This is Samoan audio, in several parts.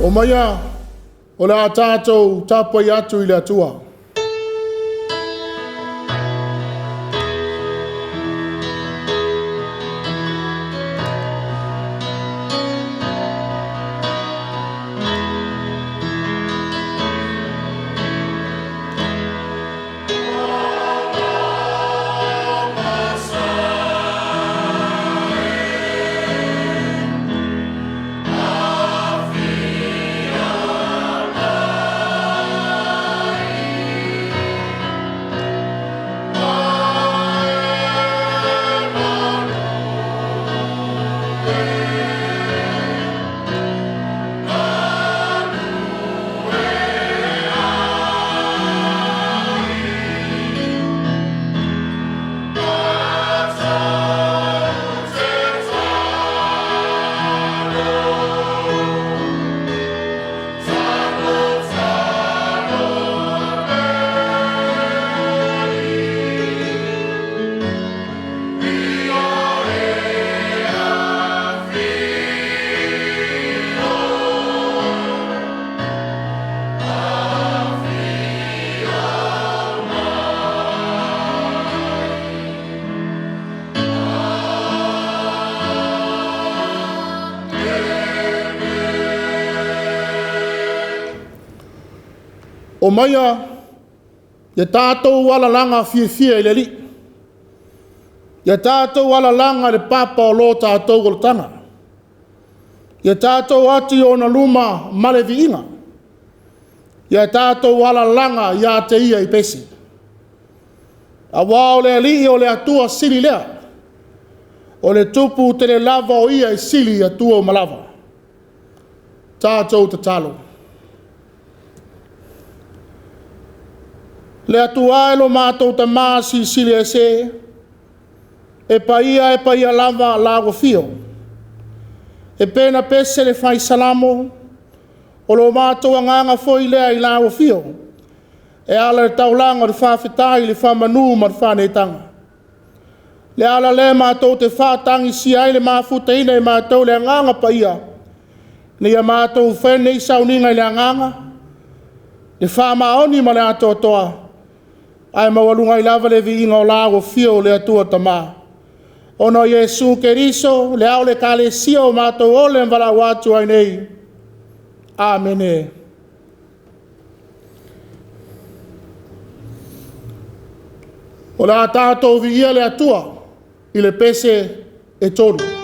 Omaia, o le a tatou tapuai atu i le Atua. Omaia, ia tatou alalaga fiafia i le Alii, ia tatou alalaga i le papa o lo tatou olataga. Ia tatou o atu i ona luma ma le viiga, ia tatou alalaga ia te Ia i pese. Aua o le Alii o le Atua sili lea, o le Tupu tele lava o Ia e sili i Atua uma lava. Tatou tatalo. Le Atua e lo matou Tama Silisili Ese, e paia e paia lava lau Afio. E penapese le fai Salamo, o lo matou agaga foi lea i lau Afio, e ala i le taulaga o le faafetai, le faamanu ma le faaneetaga. O le ala lea matou te faatagisia ai le mafutaina e matou le Agaga Paia, ina ia matou faia nei sauniga i le agaga, le faamaoni ma le atoatoa, ae maualuga ai lava le viiga o lau Afio le Atua Tama. Ona o Iesu Keriso, le Ao o le Ekalesia ua matou ole ma valaau atu ai nei. Amene. O le a tatou viia le Atua i le pese e tolu.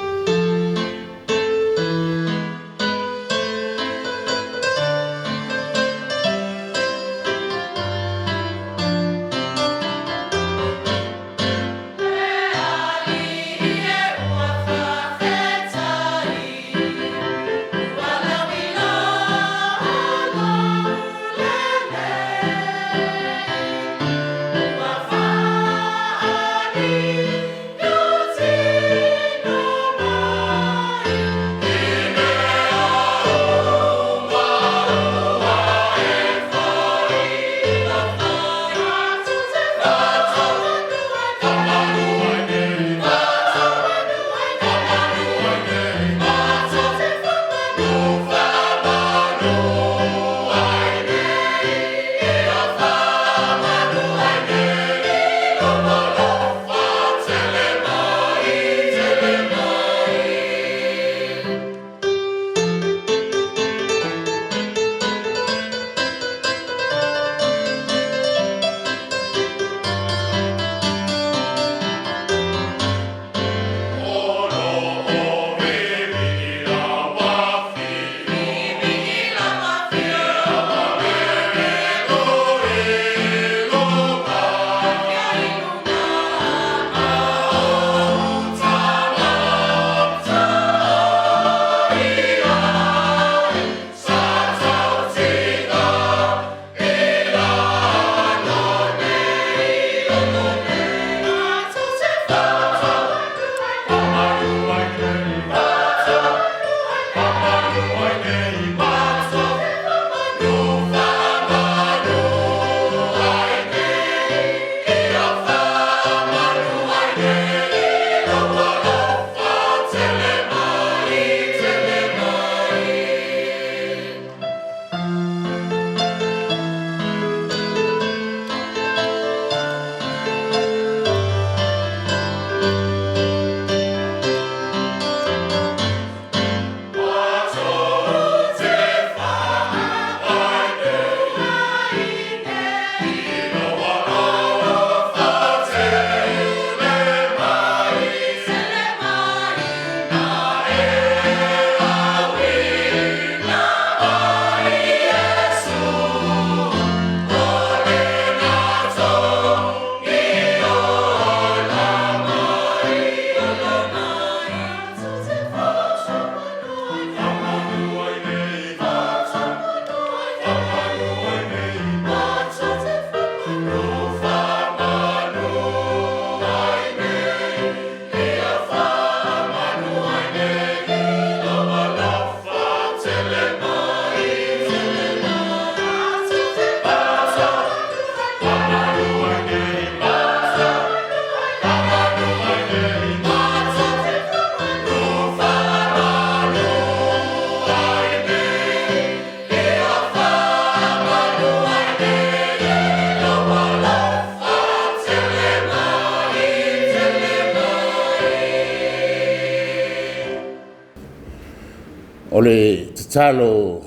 O le tatalo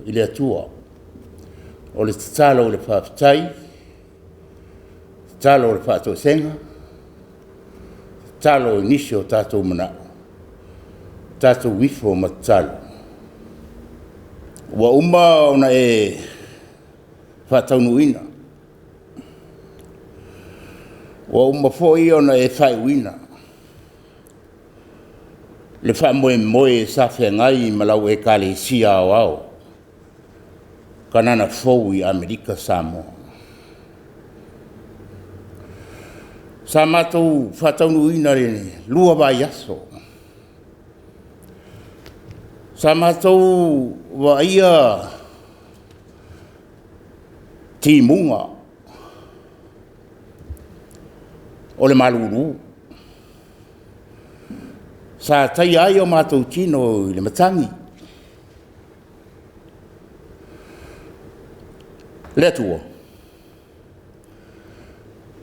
i le Atua, o le tatalo o le faafetai, tatalo o le faatoesega, tatalo i nisi o tatou manao, tatou ifo ma tatalo. Ua uma ona e faataunuuina, ua uma foi ona e faaiuina le faamoemoe sa feagai ma lau Ekalesia Aoao Kanana Fou i Amerika Samoa. Sa matou faataunuuina i le 2 vaiaso. Sa matou vaaia timuga o le malulu, sa taia ai o matou tino i le matagi. Le Atua,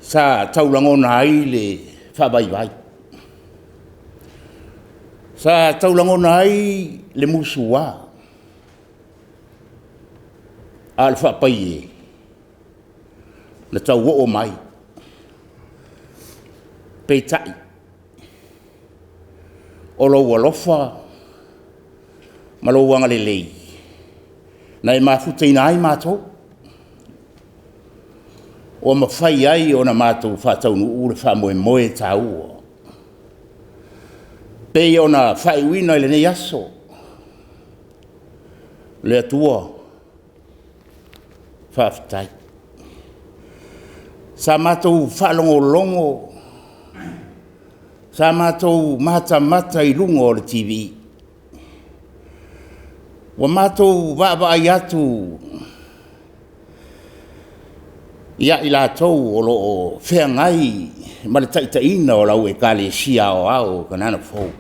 sa taulagona ai le faavaivai, sa taulagona ai le musua, a o le faapai e, na tauoo mai. Peitai, o lou alofa ma lou agalelei na e mafutaina ai matou, ua mafai ai ona matou faataunuu le faamoemoe taua e pei ona faaiuina i lenei aso. Le Atua, faafetai. Sa matou faalogologo, sa matou matamata i luga o le TV, ua matou vaavaai atu ia i latou o lo o feagai ma le taitaiina o lau Ekalesia Aoao Kanana Fou,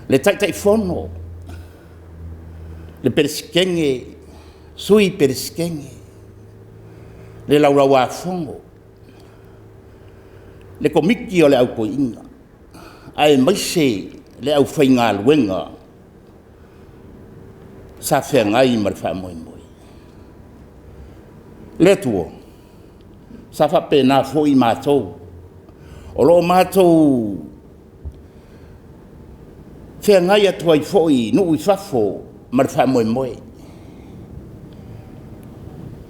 le Taitaifono, le Peresetene, Sui Peresetene, le Laulau-a-Fono, le Komiti o le Au Toeaina, aemaise le aufaigaluega sa feagai ma le faamoemoe. Le Atua, sa faapena foi matou, o lo o matou feagai atu ai foi i nuu i fafo ma le faamoemoe.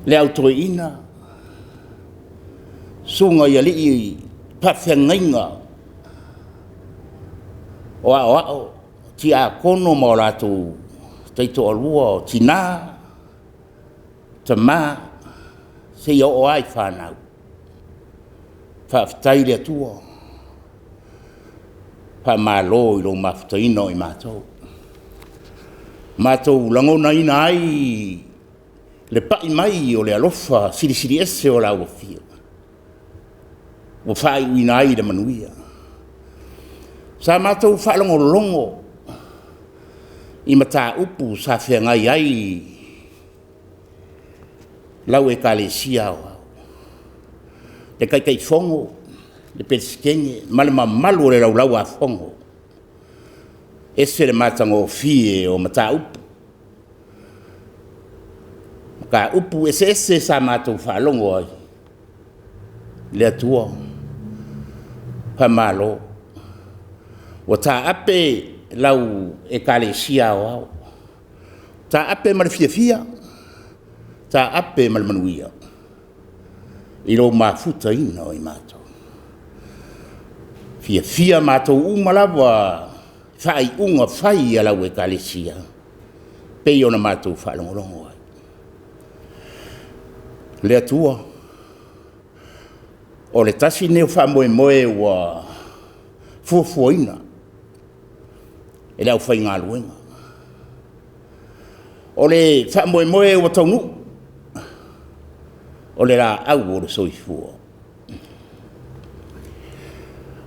Le Au Toeaina, susuga i alii faafeagaiga o aoao, tiakono ma o latou taitoalua, o tina, tama, seia oo lava i fanau. Faafetai i le Atua, faamalo i lou mafutaina o i matou. Matou lagonaina ai le pai mai o le alofa silisili ese o lau Afioga ua faaiuina ai i le manuia. Sa matou faalogologo i mataupu sa feagai ai lau Ekalesia Aoao, le Taitaifono, le Peresetene ma le mamalu o le Laulau-a-Fono. E ese le matagofie o mataupu, mataupu eseese sa matou faalogo ai. Le Atua, faamalo, ua taape lau Ekalesia Aoao, taape ma le fiafia, taape ma le manuia i lou mafutaina o i matou. E fiafia matou uma lava i faaiuga fai a lau Ekalesia e pei ona matou faalogologo ai. Le Atua, o le tasi lenei o faamoemoe ua fuafuaina e le aufaigaluega. O le faamoemoe ua taunuu, o le laau o le soifua.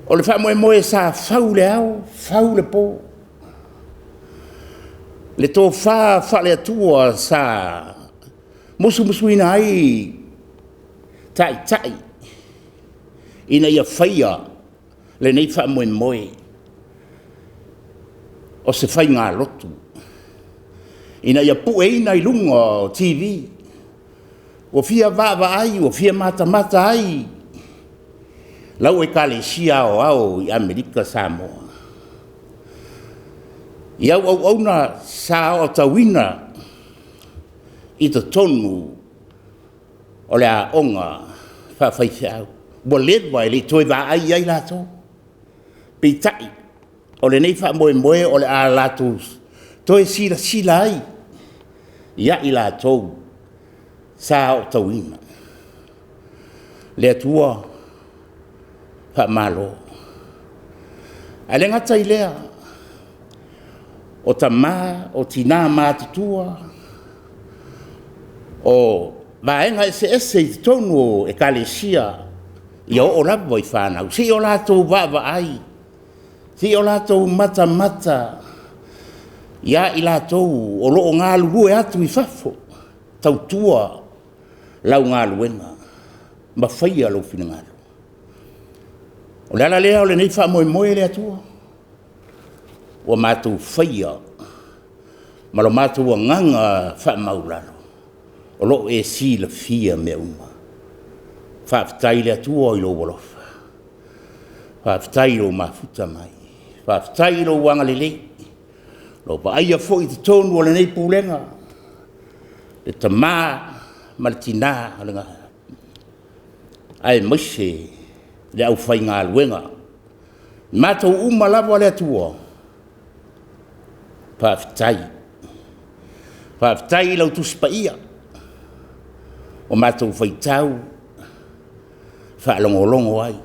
O le faamoemoe sa fau i le ao, fau i le po, le tofa faale-Atua sa musumusuina ai Taitai ina ia faia lenei faamoemoe. O se faigalotu ina ia pueina i luga o TV, ua fia vaavaai, ua fia matamata ai lau Ekalesia Aoao i Amerika Samoa i au auauna sa aotauina i totonu o le aoga faafaifeau, ua leva e le i toe vaai i ai latou. Peitai, o lenei faamoemoe o le a latou toe silasila ai ia i latou sa aotauina. Le Atua, faamalo. Ae le gata i lea, o tama, o tina matutua, o vaega eseese i totonu o Ekalesia, ia oo lava i fanau, se i o latou vaavaai, se i o latou matamata ia i latou o lo o galulue atu i fafo, tautua lau galuega ma faia lou finagalo. O le ala lea o lenei faamoemoe le Atua, ua matou faia ma lo matou agaga faamaualalo, o lo o e silafia mea uma. Faafetai i le Atua i lou alofa, faafetai i lou mafuta mai, faafetai i lou agalelei, o lo o vaaia foi i totonu o lenei Pulega le tama ma le tina aemaise le aufaigaluega. O matou uma lava le Atua, faafetai. Faafetai i lau Tusi Paia ua matou faitau faalogologo ai.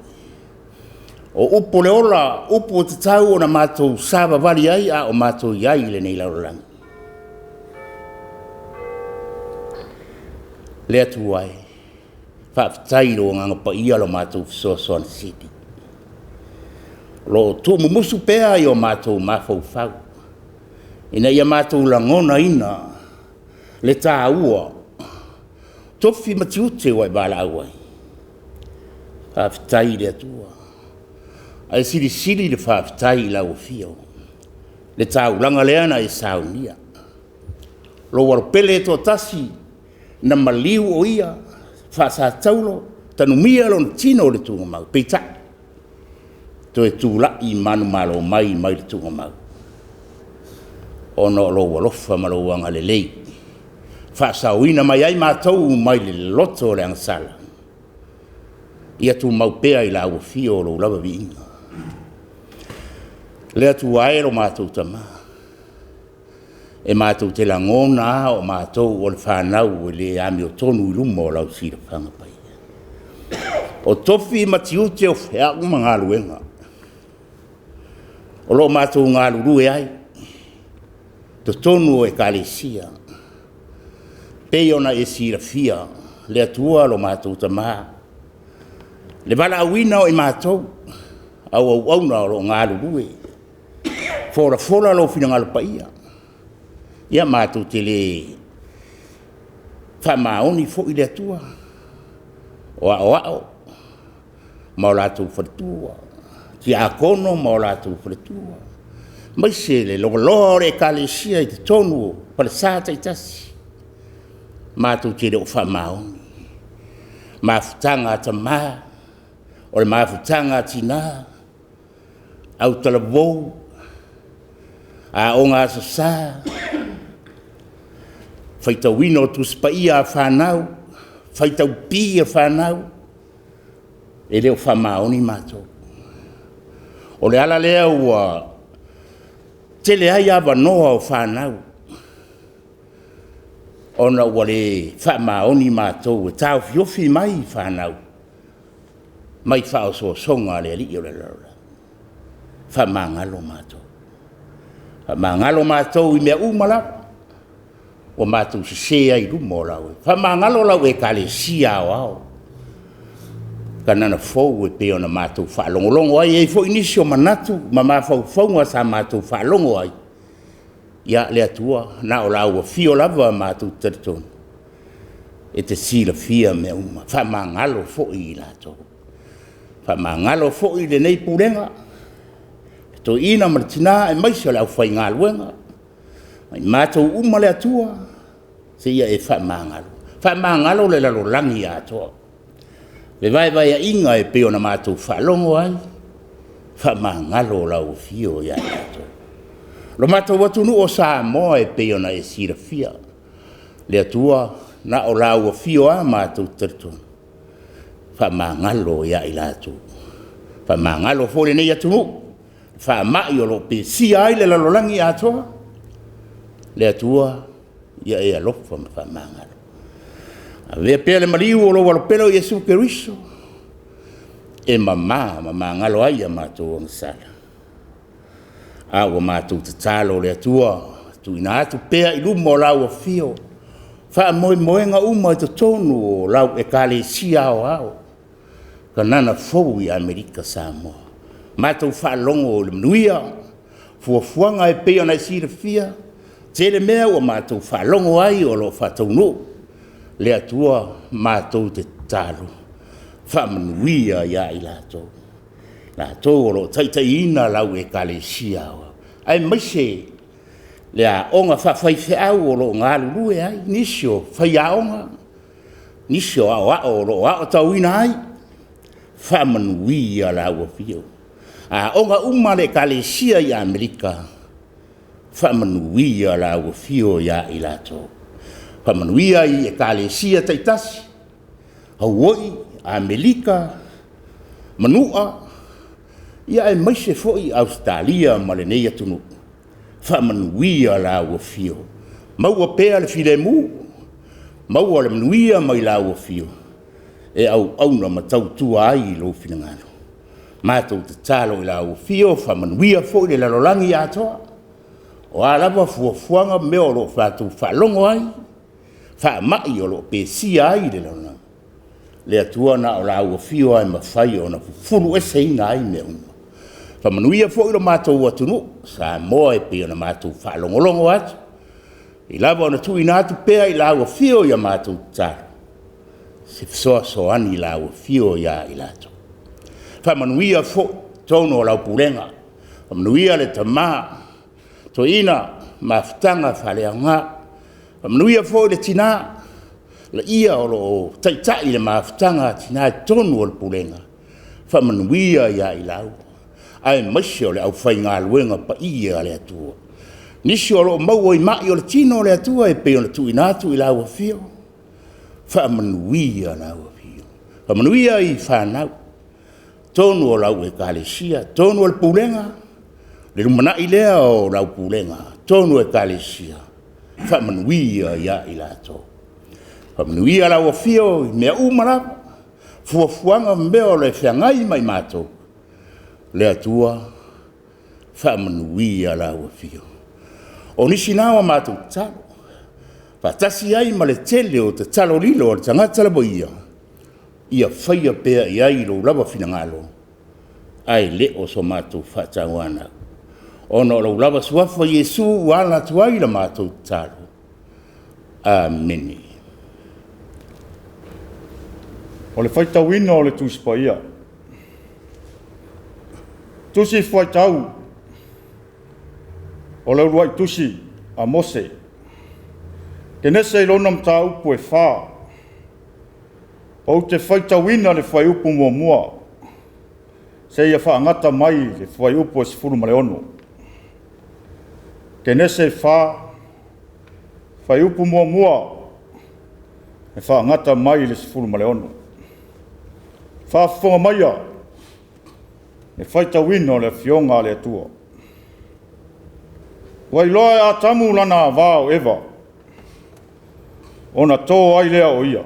O upu o le ola, o upu e tatau ona matou savavali ai a o matou i ai i lenei lalolagi. Le Atua e, faafetai i lou Agaga Paia lo matou Fesoasoani Sili, o lo o tuumumusu pea i o matou mafaufau, ina ia matou lagonaina le taua o tofi ma tiute ua e valaau ai. Faafetai i le Atua, ae silisili le faafetai i lau Afio i le taulaga lea na e saunia, lou alo pele e toatasi na maliu o Ia faa-sa Taulo, tanumia lona tino i le tugamau, peitai, toe tulai manumalo mai le tuugamau ona o lou alofa ma lou agalelei, faasaoina mai ai matou mai le loto o le agasala, ia tumau pea i lau Afio lou lava viiga. Le Atua e lo matou Tama, e matou te lagona lava o matou o le fanau e le amiotonu i luma o lau silafaga paia. O tofi ma tiute o feau ma galuega o lo o matou galulue ai i totonu o Ekalesia, e pei ona e silafia le Atua lo matou Tama, le valaauina o i matou o au auauna o lo o galulue, folafola lou finagalo paia. Ia matou te le faamaoni foi le Atua, o aoao ma o latou faletua, tiakono ma o latou faletua, aemaise le lovaloa o le Ekalesia i totonu o falesa taitasi, matou te le o faamaoni. Mafutaga a tama, o le mafutaga a tina, autalavou, aoga Aso Sa, faitauina o Tusi Paia a fanau, faitau pi a fanau, e le o faamaoni matou. O le ala lea ua tele ai avanoa o fanau, ona ua le faamaoni matou e taofiofi mai fanau mai faaosoosoga a le alii o le lalolagi. Faamagalo matou, faamagalo matou i mea uma lava ua matou sese ai i luma o lau... Faamagalo lau Ekalesia Aoao i Kanana Fou e pei ona matou faalogologo ai. E i ai foi nisi o manatu ma mafaufauga sa matou faalogo ai, ia le Atua, na o lau Afio lava matou te talitonu e te silafia mea uma, faamagalo foi i latou. Faamagalo foi lenei Pulega, Toeaina ma le tina aemaise o le aufaigaluega, ma i matou uma le Atua, seia e faamagalo. Faamagalo le lalolagi atoa. Fevaevaeaiga e pei ona matou faalogo ai, faamagalo lau Afio ia i matou. Lo matou atunuu o Samoa e pei ona e silafia, le Atua, na o lau Afio lava matou te talitonu, faamagalo ia i latou. Faamagalo foi lenei atunuu i faamai o lo o pesia ai le lalolagi atoa. Le Atua, ia e alofa ma faamagalo. Avea pea le maliu o lou Alopele o Iesu Keriso e mama ma magalo ai a matou agasala. A ua matou tatalo le Atua, tuuina atu pea i luma o lau Afio faamoemoega uma i totonu o lau Ekalesia Aoao, Kanana Fou i Amerika Samoa. Matou faalogo i le manuia, fuafuaga e pei ona e silafia, tele mea ua matou faalogo ai o lo o faataunuu. Le Atua, matou te tatalo, faamanuia ia i latou, latou o lo o taitaiina lau Ekalesia, aemaise le aoga faafaifeau o lo o galulue ai nisi o faiaoga, nisi o aoao o lo o aotauina ai, faamanuia lau Afio. Aoga uma a le Ekalesia i Amerika, faamanuia lau Afio ia i latou. Faamanuia i Ekalesia taitasi, Hawaii, Amerika, Manua, aemaise foi Ausetalia ma lenei atunuu, faamanuia lau Afio, maua pea le filemu, maua le manuia mai lau Afio e auauna ma tautua ai i lou finagalo. Matou tatalo i lau Afio, faamanuia foi le lalolagi atoa, o a lava fuafuaga ma mea o lo o tatou faalogo ai, faamai o lo o pesia ai le lalolagi, le Atua na o lau Afio lava e mafai ona fufulueseina ai mea uma. Faamanuia foi lo matou atunuu Samoa e pei ona matou faalogologo atu, e pei lava ona tuuina atu pea i lau Afio a matou tatalo, se fesoasoani i lau Afio ia i latou. Faamanuia foi i totonu o lau Pulega, faamanuia le tama toeaina Mafutaga Faaleaoga, faamanuia foi i le tina Laia o lo o taitai le mafutaga a tina i totonu o le Pulega, faamanuia ia i laua, aemaise o le aufaigaluega paia a le Atua. Nisi o lo o maua i mai o le tino le Atua e pei ona tuuina atu i lau Afio, faamanuia lau Afio, faamanuia i fanau i totonu o lau Ekalesia, totonu o le Pulega, le lumanai lea o lau Pulega, totonu o Ekalesia, faamanuia ia i latou. Faamanuia lau Afio i mea uma lava, fuafuaga ma mea o le a feagai ma i matou, le Atua, faamanuia lau Afio. O nisi na o a matou tatalo, faatasi ai ma le tele o tatalo lilo a le tagata lava ia, ia faia pea i ai lou lava finagalo, ae le o so matou faatauanau, ona o lou lava Suafa Iesu ua ala atu ai la matou tatalo. Amene. O le faitauina o le Tusi Paia. Tusi Fuaitau o le uluai tusi a Mose. Kenese i lona mataupu e 4. Ou te faitauina le fuaiupu 1 seia faagata mai le fuaiupu e 16. Kenese 4, fuaiupu 1 e faagata mai le 16. Faafofoga maia le faitauina o le Afioga a le Atua. Ua iloa e Atamu lana ava o Eva, ona to ai lea o ia.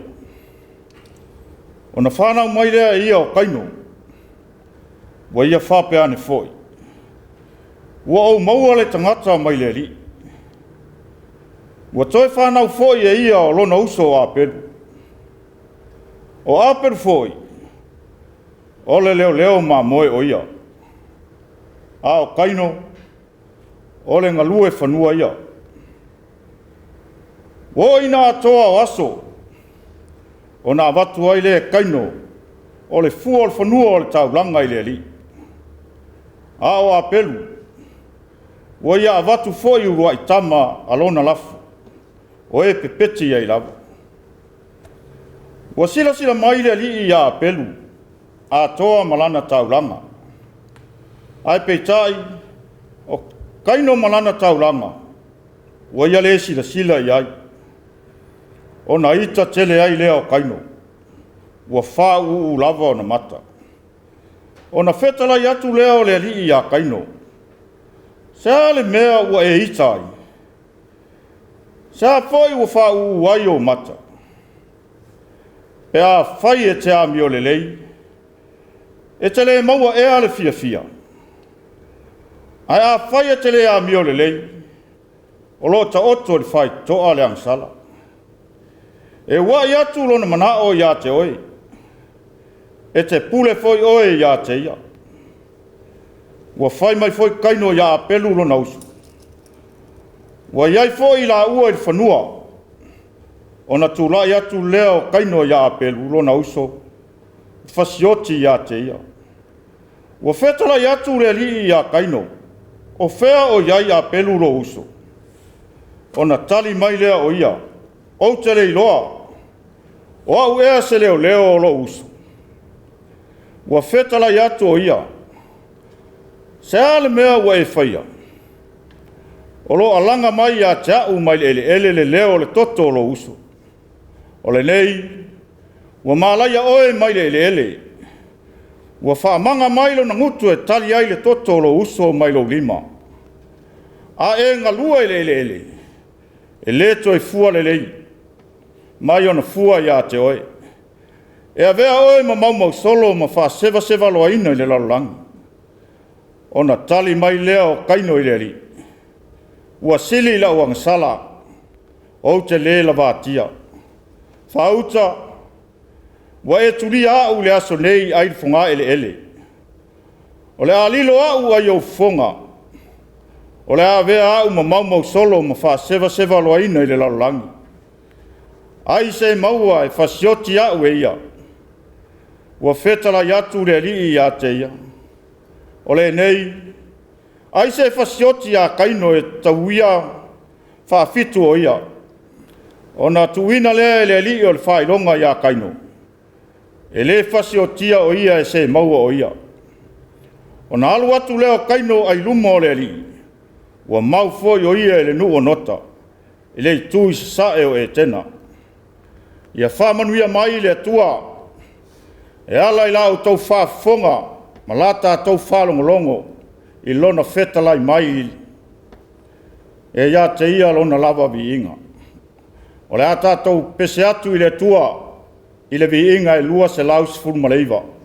Ona fanau mai lea e ia o Kaino. Ua ia faapea ane foi, “Ua ou maua le tagata mai le Alii.” Ua toe fanau foi e ia o lona uso o Apelu. O Apelu foi, o le leoleo mamoe o ia, a o Kaino, o le galue fanua ia. Ua oo ina atoa o aso, ona avatu ai lea e Kaino o le fua o le fanua o le taulaga i le Alii. A o Apelu, ua ia avatu foi uluai tama a lona lafo, o e pepeti ai lava. Ua silasila mai le Alii ia Apelu, atoa ma lana taulaga. Ae peitai, o Kaino ma lana taulaga, ua ia le silasila i ai. Ona ita tele ai lea o Kaino, ua faauuu lava ona mata. Ona fetalai atu lea o le Alii ia Kaino, Se a le mea ua e ita ai? Se a foi ua faauu ai ou mata? Pe a fai e te amio lelei, e te le maua ea le fiafia? Ae a fai e te le amio lelei, o lo o taoto i le faitotoa le agasala. E ua'i atu lona manao ia te oe, e te pule foi oe ia te ia. Ua fai mai foi Kaino ia Apelu lona uso. Ua i ai foi laua i le fanua, ona tulai atu lea o Kaino ia Apelu lona uso, fasioti ia te ia. Ua fetalai atu le Alii ia Kaino, O fea o i ai Apelu lou uso? Ona tali mai lea o ia, Ou te le iloa, o au ea se leoleo o lou uso? Ua fetalai atu o ia, Se a le mea ua e faia? O lo o alaga mai ia te au mai le eleele le leo o le toto o lou uso. O lenei, ua malaia oe mai le eleele, ua faamaga mai lona gutu e tali ai le toto o lou uso mai lou lima. A e galue i le eleele, e le toe fua lelei mai ona fua ia te oe. E avea oe ma maumausolo ma faasevasevaloaina i le lalolagi. Ona tali mai lea o Kaino i le Alii, Ua sili i lau agasala, ou te le lavatia. Faauta, ua e tulia au i le aso nei ai le fogaeleele. O le a lilo au ai ou fofoga, o le a avea au ma maumausolo ma faasevasevaloaina i le lalolagi. Ai se maua e fasioti au e ia. Ua fetalai atu le Alii ia te ia, O lenei, ai se fasioti ia Kaino e tauia faafitu o ia. Ona tuuina lea e le Alii o le faailoga ia Kaino, e le fasiotia o ia e se maua o ia. Ona alu atu lea o Kaino ai luma o le Alii, ua mau foi o ia i le nuu o Nota, i le itu i sasae o Etena. Ia faamanuia mai le Atua e ala i la outou faafofoga ma la tatou faalogologo i Lona fetalai mai e ia te Ia lona lava viiga. O le a tatou pese atu i le Atua i le viiga e 219.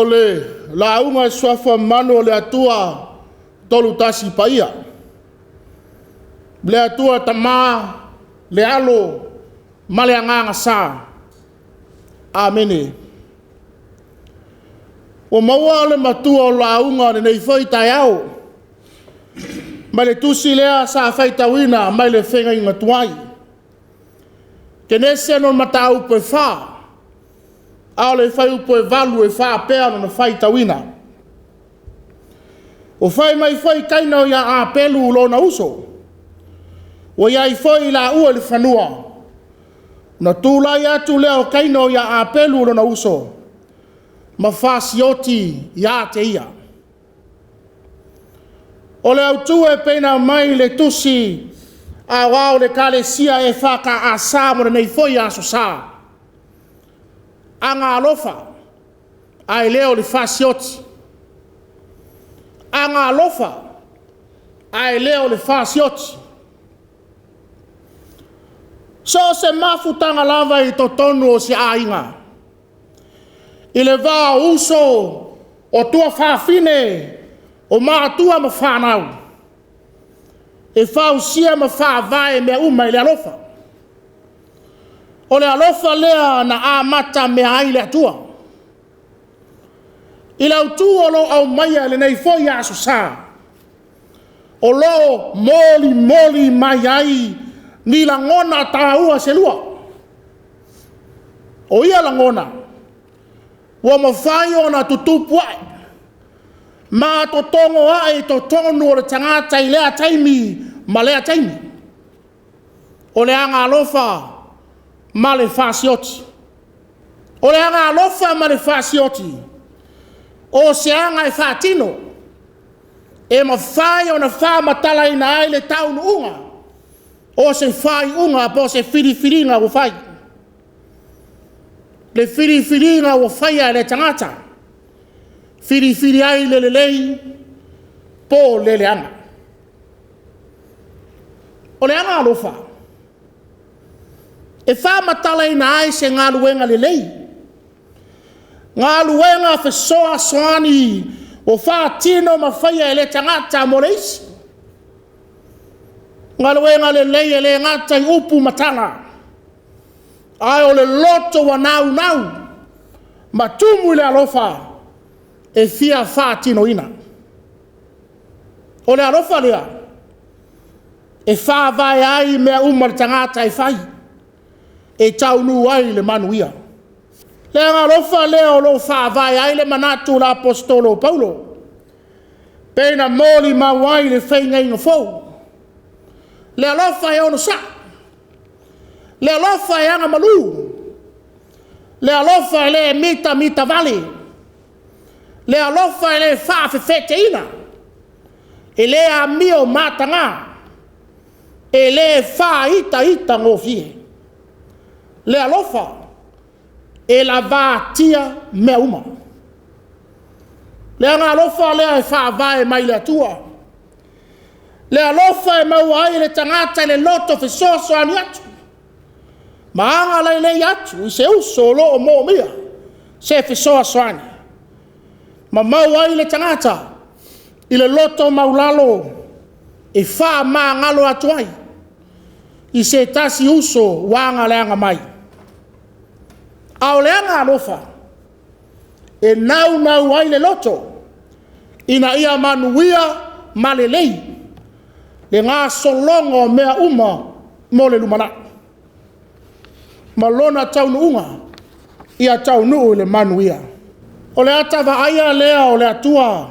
O le lauga i suafa mamalu o le Atua tolutasi paia. Le Atua Tama, le Alo ma le Agaga Sa. Amene. Ua maua le matua o lauga i lenei foi taeao, mai le tusi lea sa faitauina mai le feagaiga tuai. Kenese 4, a o le fuaiupu 8 e faapea lona faitauina. Ua fai mai foi Kaina ia Apelu lona uso, ua i ai foi laua i le fanua, ona tulai atu lea o Kaina ia Apelu lona uso, ma fasioti ia te ia. O le autu e pei ona aumai i le tusi aoao a le Ekalesia EFKS mo lenei foi Aso Sa, agaalofa ae le o le fasioti. Agaalofa ae le o le fasioti. So o se mafutaga lava i totonu o se aiga, i le va o uso, o tuafafine, o matua ma fanau, e fausia ma faavae mea uma i le alofa. O le alofa lea na amatamea ai le Atua. I le autu o lo o aumaia i lenei foi Aso Sa, o lo o molimoli mai ai ni lagona taua se lua. O ia lagona, ua mafai ona tutupu ae ma totogo ae i totonu o le tagata i lea taimi ma lea taimi. O le agaalofa ma le fasioti. O le agaalofa ma le fasioti, o se aga e faatino, e mafai ona faamatalaina ai le taunuuga o se faaiuga po o se filifiliga ua fai. Le filifiliga ua faia e le tagata, filifili ai le lelei po o le leaga. O le agaalofa, e faamatalaina ai se galuega lelei, galuega fesoasoani ua faatino ma faia e le tagata mo le isi. Galuega lelei e le gata i upu ma tala, ae o le loto ua naunau ma tumu i le alofa e fia faatinoina. O le alofa lea e faavae ai mea uma a le tagata e fai, e taunuu ai le manuia. O le agaalofa lea o lo o faavae ai le manatu o le Aposetolo o Paulo, pei ona molimau ai le feagaiga fou. Le alofa e onosai, le alofa e agamalu, le alofa e le mitamitavale, le alofa e le faafefeteina, e le amio mataga, e le faaitaitagofie. Le alofa e lavatia mea uma. Le agaalofa lea e faavae mai le Atua. Le alofa e maua ai e le tagata le loto fesoasoani atu ma agalelei atu i se uso o lo o moomia se fesoasoani, ma maua ai le tagata i le loto maualalo e faamagalo atu ai i se tasi uso ua agaleaga mai. A o le agaalofa, e naunau ai le loto ina ia manuia ma lelei le gasologa o mea uma mo le lumanai, ma lona taunuuga ia taunuu i le manuia. O le ata vaaia lea o le Atua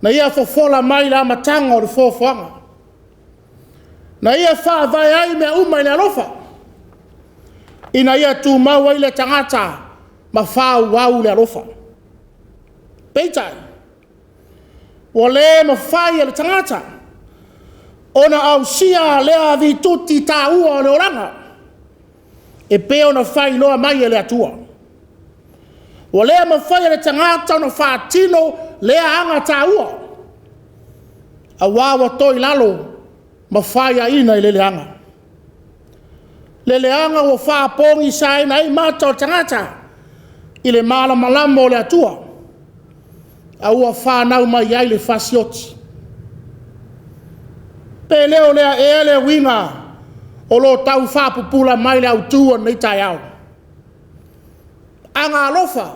na Ia fofola mai i le amataga o le foafoaga, na Ia faavae ai mea uma i le alofa, ina ia tumau ai le tagata ma faaauau le alofa. Peitai, ua le mafai e le tagata ona ausia lea ravituti taua o le olaga e pei ona faailoa mai e le Atua. Ua le mafai e le tagata ona faatino lea aga taua, aua ua toilalo ma faiaina i le leaga. Le leaga ua faapogisaina ai mata o tagata. i le malamalama o le Atua, a ua fanau mai ai le fasioti. Pe le o lea ea le uiga o lo o tau faapupula mai le autu o lenei taeao? Agaalofa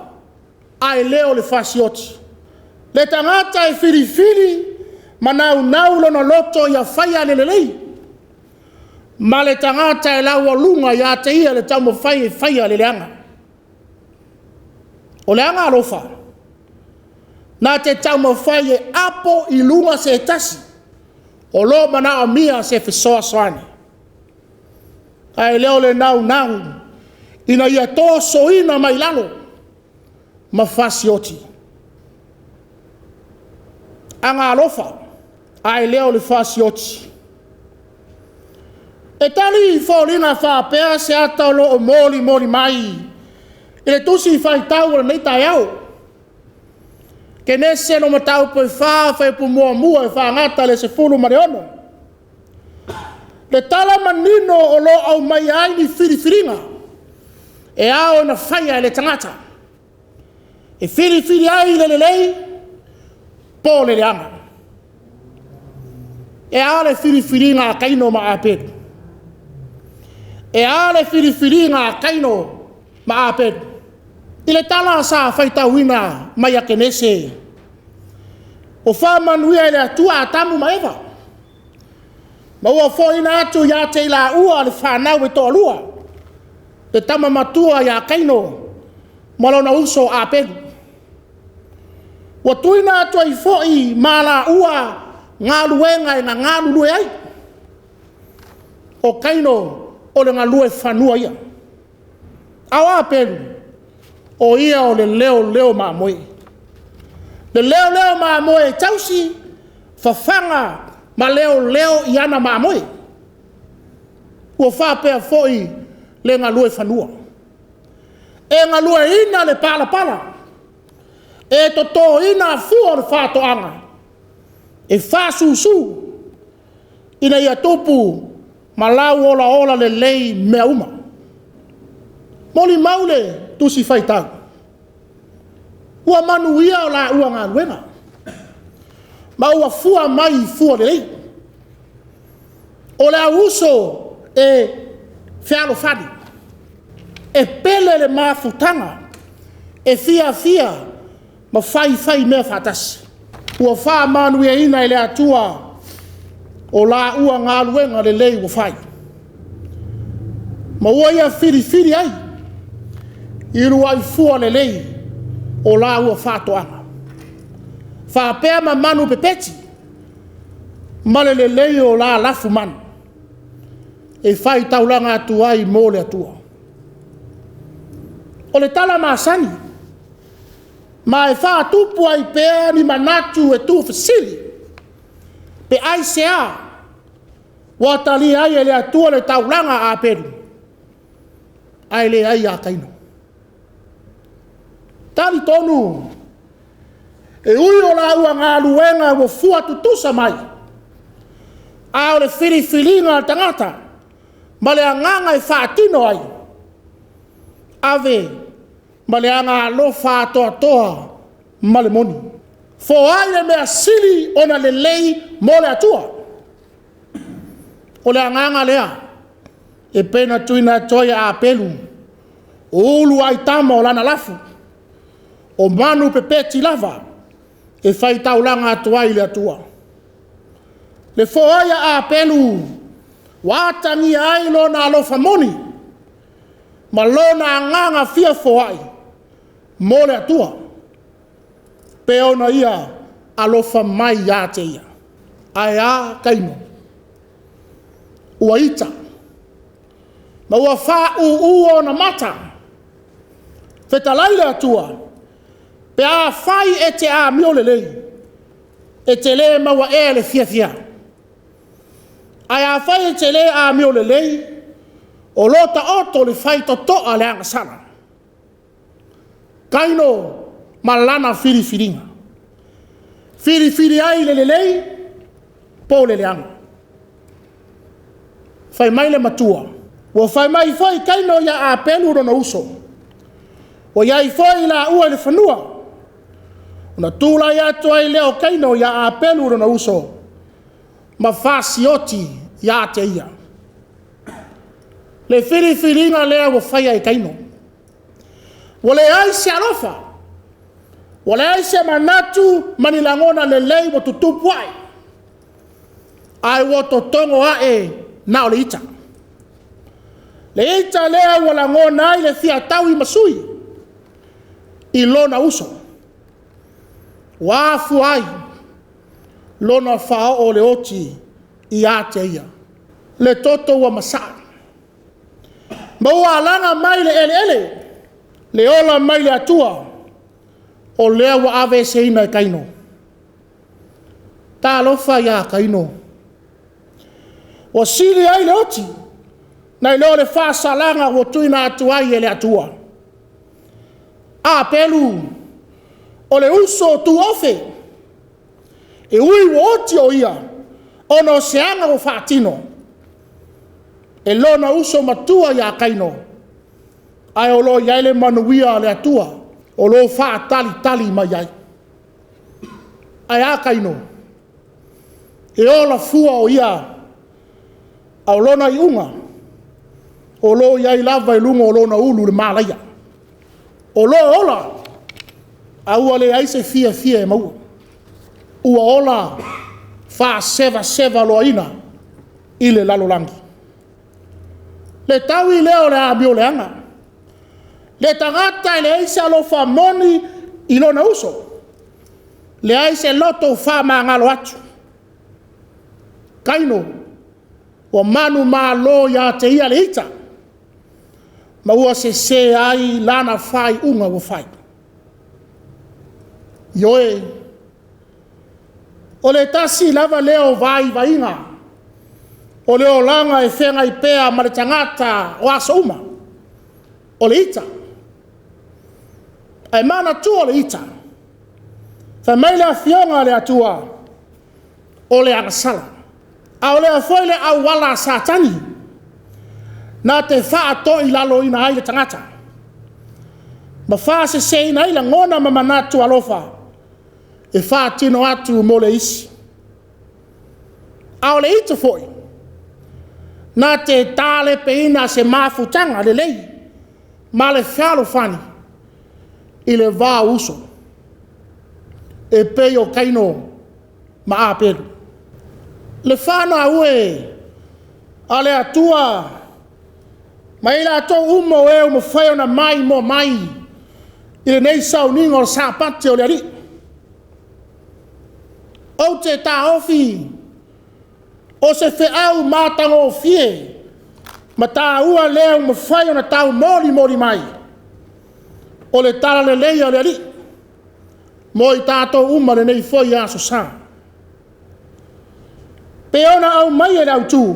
ae le o le fasioti. Le tagata e filifili ma naunau lona loto ia faia le lelei, ma le tagata e laualuga ia te ia le taumafai e faia le leaga. O le agaalofa, na te taumafai e apo i luga se tasi o lo o manaomia se fesoasoani, ae le o le naunau ina ia tosoina mai lalo ma fasioti. Agaalofa, ae le o le fasioti. E tali foliga faapea se ata o lo o molimoli mai i le tusi faitau o lenei taeao. Kenese 4, fuaiupu 1 e faagata i le 16. Le tala manino o lo o aumaia ai ni filifiliga e ao ona faia e le tagata, e filifili ai le lelei po o le leaga. E a le filifiliga a Kaino ma Apelu? E a le filifiliga a Kaino ma Apelu? I le tala sa faitauina mai ia Kenese, ua faamanuia e le Atua Atamu ma Eva, ma ua foaiina atu ia te i laua le fanau e toalua, le tama matua ia Kaino ma lona uso Apelu. Ua tuuina atu ai foi ma laua galuega e galulue ai. O Kaino o le galue fanua ia. A o Apelu, o ia o le leoleo mamoe. Le leoleo mamoe e tausi, fafaga ma leoleo i ana mamoe. Ua faapea foi le galue fanua. E galueaiina le palapala, e totoina fua o le faatoaga, e faasusu ina ia tupu ma lauolaola lelei mea uma. Molimau le tusi faitau, ua manuia laua galuega, ma ua fua mai i fua lelei. O le auuso e fealofani, e pele le mafutaga, e fiafia ma faifai mea faatasi. Ua faamanuiaina e le Atua o laua galuega lelei ua fai, ma ua ia filifili ai i uluai fua lelei o laua faatoaga, faapea ma manu pepeti ma le lelei o la lafumanu e fai taulaga atu ai mo le Atua. O le tala masani, ma e faatupu ai pea ni manatu e tuufesili, pe aisea ua talia ai e le Atua le taulaga a Apelu, ae leai ia Kaino. Talitonu, e ui o laua galuega ua fua tutusa mai, a o le filifiliga a le tagata ma le agaga e faatino ai, ave ma le agaalofa atoatoa ma le moni. Foai le mea sili ona lelei mo le Atua. O le agaga lea e pei ona tuuina atu ai e Apelu, o uluai tama o lana lafu, o manu pepeti lava e faitaulaga atu ai i le Atua. Le foai a Apelu ua atagia ai lona alofa moni ma lona agaga fia foai mo le Atua, pe ona ia alofa mai ia te ia. Ae a Kaino? Ua ita, ma ua faauu ona mata. Fetalai le Atua, pe afai e te amio lelei, e te le maua ea le fiafia. Ae afai e te le amio lelei, o lo taoto le faitotoa a le agasala. Kaino ma lana filifiliga. Filifili ai le lelei po o le leaga. Fai mai le matua, ua fai mai foi Kaino ia Apelu lona uso. Ua i ai foi laua i le fanua, ona tulai atu ai lea o Kaino ia Apelu lona uso, ma fasioti ia te ia. Le filifiliga lea ua faia e Kaino. Ua leai se alofa, ua leai se manatu ma ni lagona lelei ua tutupu ae, ae ua totogo ae na o le ita. Le ita lea ua lagona ai le fia tauimasui i lona uso, ua afua ai lona faaoo o le oti ia te ia. Le toto ua masaa, ma ua alaga mai le eleele le ola mai le Atua, o lea ua aveeseina e Kaino. Talofa ia Kaino, ua sili ai le oti nai lo le faasalaga ua tuuina atu ai e le Atua. Apelu, o le uso tuofe, e ui ua oti o ia ona o se aga ua faatino e lona uso matua ia Kaino, ae o lo o i ai le manuia a le Atua o lo o faatalitali mai ai. Ae a Kaino? E ola fua o ia, a o lona iuga, o lo o i ai lava i luga o lona ulu le malaia. O lo o ola, a ua leai se fiafia e maua. Ua ola faasevaseva loaina i le lalolagi. Le taui lea o le amio leaga. Le tagata e leai se alofa moni i lona uso, leai se loto faamagalo atu. Kaino, ua manumalo ia te ia le ita, ma ua sese ai lana faaiuga ua fai. Ioe, o le tasi lava lea o vaivaiga o le olaga e feagai pea ma le tagata o aso uma, o le ita. Ae manatua le ita, fai mai le Afioga a le Atua, o le agasala. A o le a foi le auala a Satani na te faatoilaloina ai le tagata, ma faseseina ai lagona ma manatu alofa e faatino atu mo le isi. A o le ita foi, na te talepeina se mafutaga lelei ma le fealofani i le va o uso, e pei o Kaino ma Apelu. Le fanau e a le Atua ma i latou uma o e ua mafai ona maimoa mai i lenei sauniga o le Sapati o le Alii. Ou te taofi o se feau matagofie ma taua lea ua mafai ona taumolimoli mai o le talalelei a le Alii mo i tatou uma i lenei foi Aso Sa. Pei ona aumai e le autu,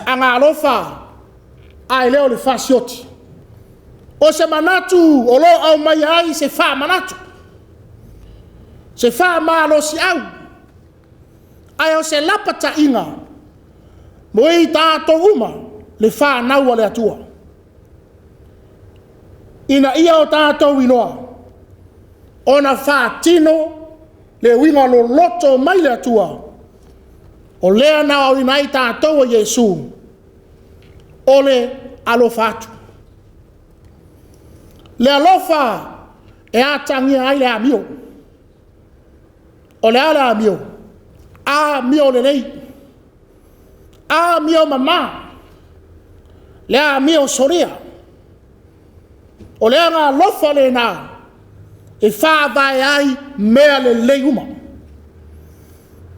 agaalofa ae le o le fasioti. O se manatu o lo o aumaia ai se faamanatu, se faamalosiau, ae o se lapataiga mo i tatou uma le fanau a le Atua, ina ia o tatou iloa ona faatino le uiga loloto mai le Atua, o lea na aoina ai tatou e Iesu, o le alofa atu. Le alofa e atagia ai le amio. O le a le amio? Amio lelei, amio mama, le amio solia. O le agaalofa lena e faavae ai mea lelei uma.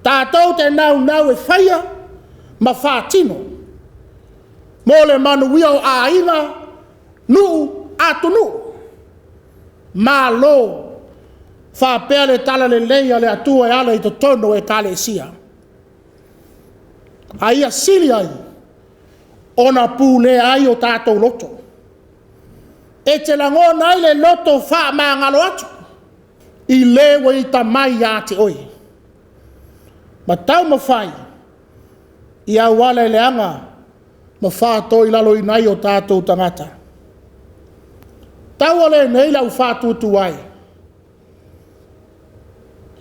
Tatou te naunau e faia ma faatino mo le manuia o aiga, nuu, atunuu, Malo, faapea le talalelei a le Atua e ala i totonu o Ekalesia. A ia sili ai ona pulea ai o tatou loto. E te lagona ai le loto faamagalo atu i le ua ita mai ia te oe. Ma taumafai i auala e leaga ma faatoilaloina ai o tatou tagata. Tau o lenei lau faatuatuai,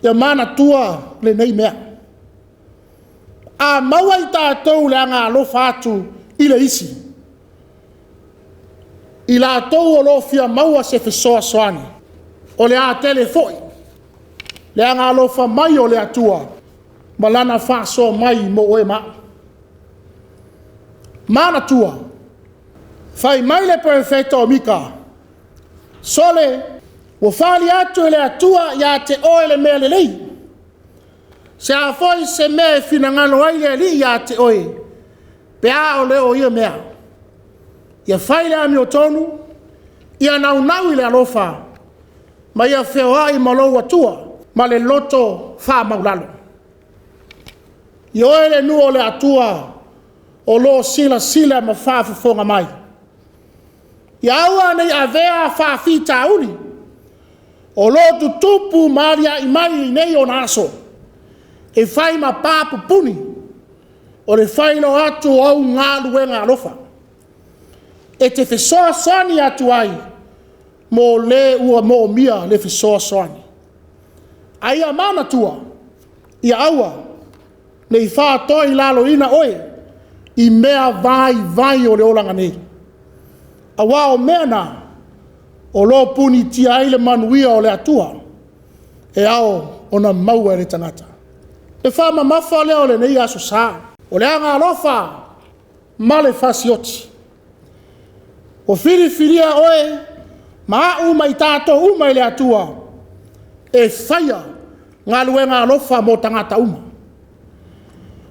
ia manatua lenei mea. A maua i tatou le agaalofa atu i le isi, i latou o lo o fia maua se fesoasoani, o le a tele foi le agaalofa mai o le Atua ma lana faasoa mai mo oe ma au. Manatua, fai mai le perofeta o Mika, sole, ua fali atu e le Atua ia te oe le mea lelei. Se a foi se mea e finagalo ai le Alii ia te oe, pe a o le o ia mea. Ia fai le amiotonu, ia naunau i le alofa, ma ia feoai ma lou Atua, ma le loto faamaulalo. Ioe le nuu o le Atua, o lo o silasila ma faafofoga mai. Ia aua ne i avea faafitauli, o lo o tutupu ma aliae mai i nei ona aso, e fai ma papupuni, o le faailoa atu o au galuega alofa. E te fesoasoani atu ai, mo le ua moomia le fesoasoani. A ia manatua, ia aua ne i faatoilaloina oe i mea vaivai o le olaga nei. Aua o mea na, o lo o punitia ai le manuia o le Atua, e ao ona maua e le tagata. E faamamafa lea o lenei aso sa, o le agaalofa ma le fasioti. Ua filifilia oe ma au ma i tatou uma e le Atua e faia galuega alofa mo tagata uma.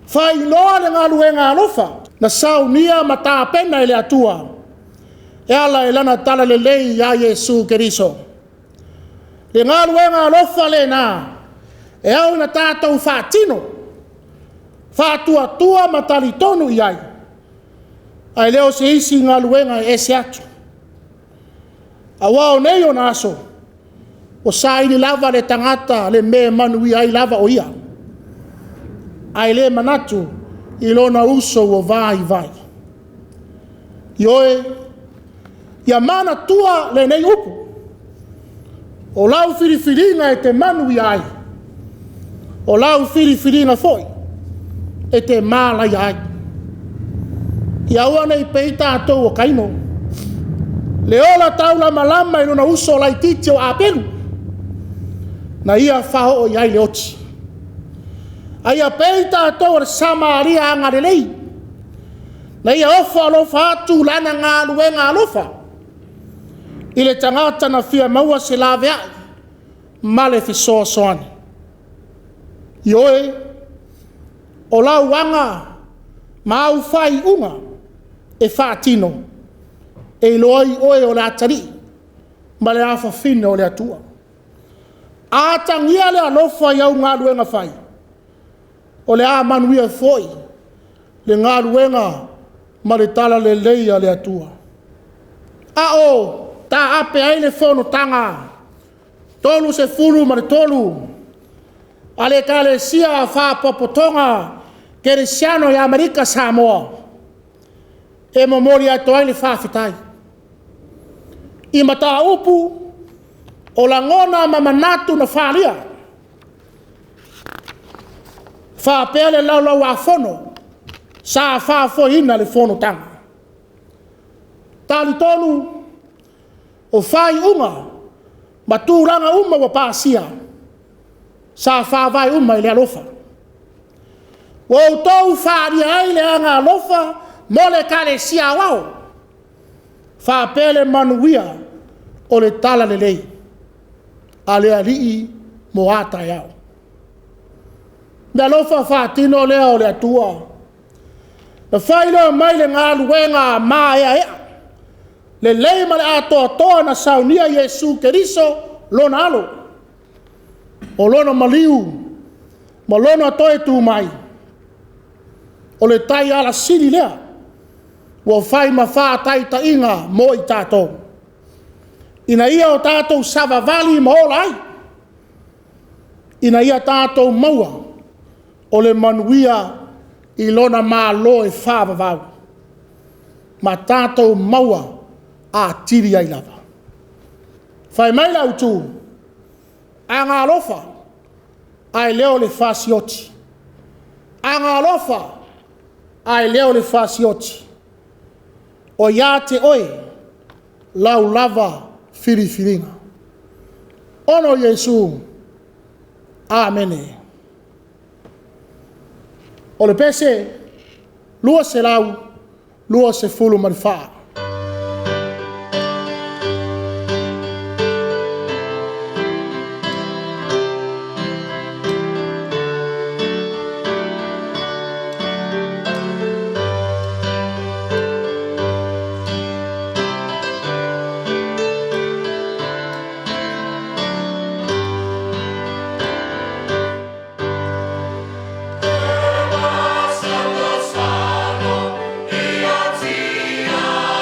Faailoa le galuega alofa na saunia ma tapena e le Atua e ala i lana talalelei ia Iesu Keriso. Le galuega alofa lena e ao ona tatou faatino, faatuatua ma talitonu i ai, ae le o se isi galuega e ese atu. Aua o nei ona aso, ua saili lava le tagata le mea e manuia ai lava o ia, ae le manatu i lona uso ua vaivai. Ioe, ia manatua lenei upu, o lau filifiliga e te manuia ai, o lau filifiliga foi e te malaia ai. Ia aua ne i pei tatou o Kaino, le ola taulamalama i lona uso laitiiti o Apelu, na ia faaoo i ai le oti. A ia pei tatou o le Samaria agalelei, na ia ofo alofa atu lana galuega alofa i le tagata na fia maua se laveai ma le fesoasoani. Ioe, o lau aga ma au faaiuga e faatino, e iloa ai oe o le atalii ma le afafine o le Atua. A atagia le alofa i au galuega fai, o le a manuia foi le galuega ma le talalelei a le Atua. A o taape ai le fonotaga 33 a le Ekalesia Faapotopotoga Kerisiano i Amerika Samoa, e momoli atu ai le faafetai i mataupu o lagona ma manatu na faaalia, faapea le Laulau-a-Fono sa faafoeina le fonotaga. Talitonu o faaiuga ma tulaga uma ua pasia, sa faavae uma i le alofa. Ua outou faaalia ai le agaalofa mo le Ekalesia Aoao, faapea le manuia o le talalelei a le Alii mo a taeao. Le alofa faatino lea o le Atua, na faailoa mai le galuega maeaea, lelei ma le atoatoa na saunia Iesu Keriso Lona Alo, o Lona maliu ma Lona toe tu mai, o le taiala sili lea ua fai ma faataitaiga mo i tatou, ina ia o tatou savavali ma ola ai, ina ia tatou maua o le manuia i lona Malo e faavavau, ma tatou maua atili ai lava. Fai mai le autu, agalofa ae le o le fasioti. Agalofa ae le o le fasioti. O ia te oe lau lava filifiliga. Ono Iesu. Amene. O le pese 224. Salo, salo, ia tia.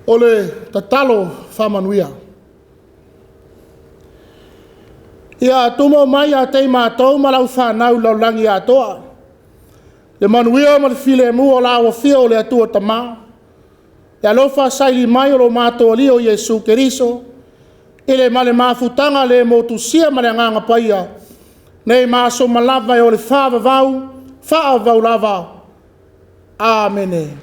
O le tatalo faamanuia. Ia tumau mai ia te i matou ma lau fanau i le lalolagi atoa, le manuia ma le filemu o lau afio o le Atua Tama, le alofa saili mai o lo matou Alii o Iesu Keriso, i le ma le mafutaga le motusia ma le Agaga Paia, nei ma aso uma lava e o le faavavau, faavavau lava. Amene.